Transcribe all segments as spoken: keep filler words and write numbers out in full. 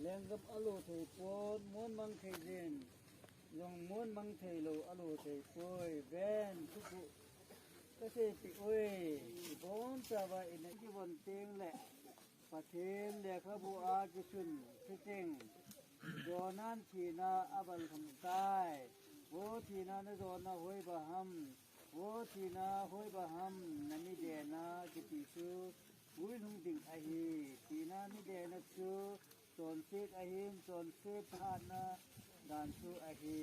Lenggam alo thei pon, mon mang thei jin, jong mon mang thei lou alo thei poi, ven, thupu, kasei pi oi, ibon chauva ina kivon teng le, Pathen lekhabu a kisun, thiteng, Jonah thina abal kham tai, Vo thina na Jonah hoi ba ham, Vo thina hoi ba ham, na midena kiti chu, Ui lhung ding ahi, tina midena chu, chonset ahin, chonset hatna dan chu ahi.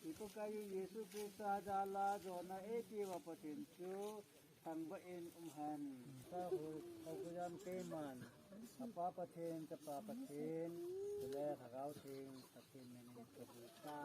Ipakai Jesu Christa jala Jonah eitiuva Pathen chu, thangvah in um hen. Ka hu, ka hu jam keiman, Apa Pathen, Chapa Pathen, chule Lhagao Theng Pathen min in ka hu ta.